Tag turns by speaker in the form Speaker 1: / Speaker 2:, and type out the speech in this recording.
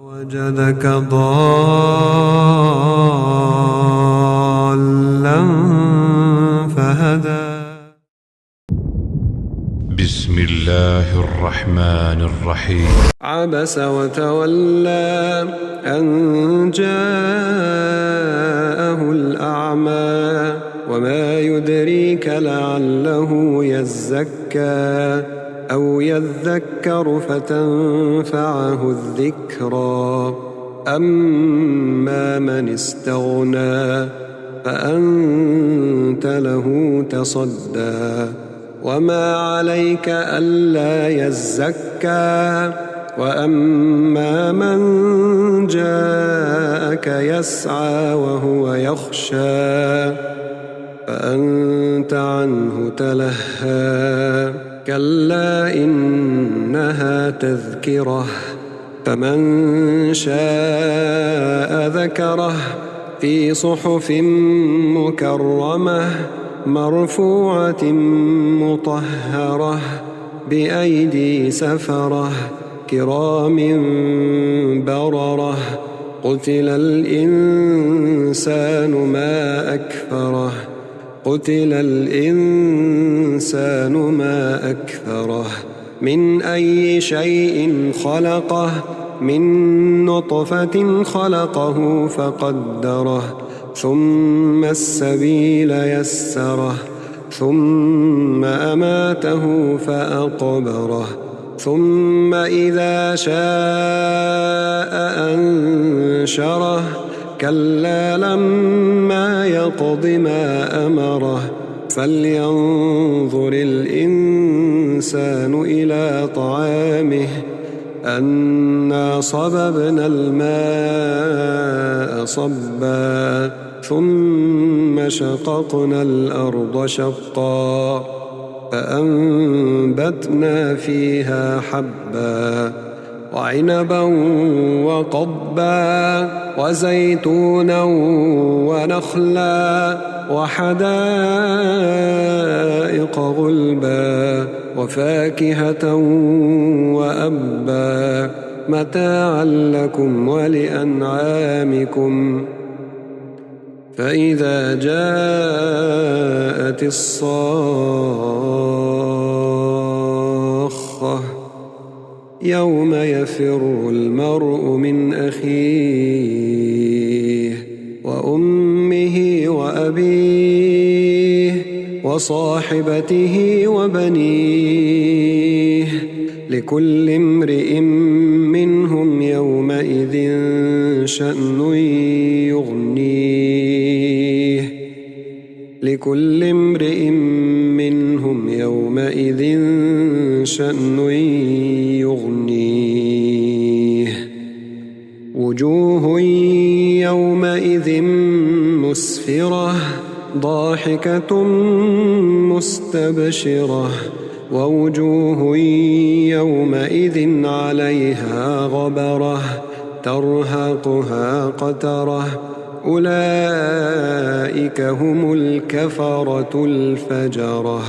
Speaker 1: وجدك ضالا فهدى.
Speaker 2: بسم الله الرحمن الرحيم.
Speaker 1: عبس وتولى أن جاءه الأعمى وما يدريك لعله يزكى أو يذكر فتنفعه الذكرى. أما من استغنى فأنت له تصدى وما عليك ألا يزكى. وأما من جاءك يسعى وهو يخشى فأنت عنه تلهى. كلا إنها تذكرة فمن شاء ذكره في صحف مكرمة مرفوعة مطهرة بأيدي سفرة كرام بررة. قتل الإنسان ما أكفره قتل الإنسان ما أكفره من أي شيء خلقه من نطفة خلقه فقدره ثم السبيل يسره ثم أماته فأقبره ثم إذا شاء أنشره. كلا لما يقض ما أمره فلينظر الإنسان إلى طعامه أنا صببنا الماء صبا ثم شققنا الأرض شقا فأنبتنا فيها حبا وعنبا وقضبا وزيتونا ونخلا وحدائق غلبا وفاكهة وأبا متاعا لكم ولأنعامكم. فإذا جاءت الصاخة يوم يفر المرء من أخيه وأمه وأبيه وصاحبته وبنيه لكل امرئ منهم يومئذ شأن يغنيه لكل امرئ منهم يومئذ شأن يغنيه. وجوه يومئذ مسفرة ضاحكة مستبشرة ووجوه يومئذ عليها غبرة ترهقها قترة أولئك هم الكفرة الفجرة.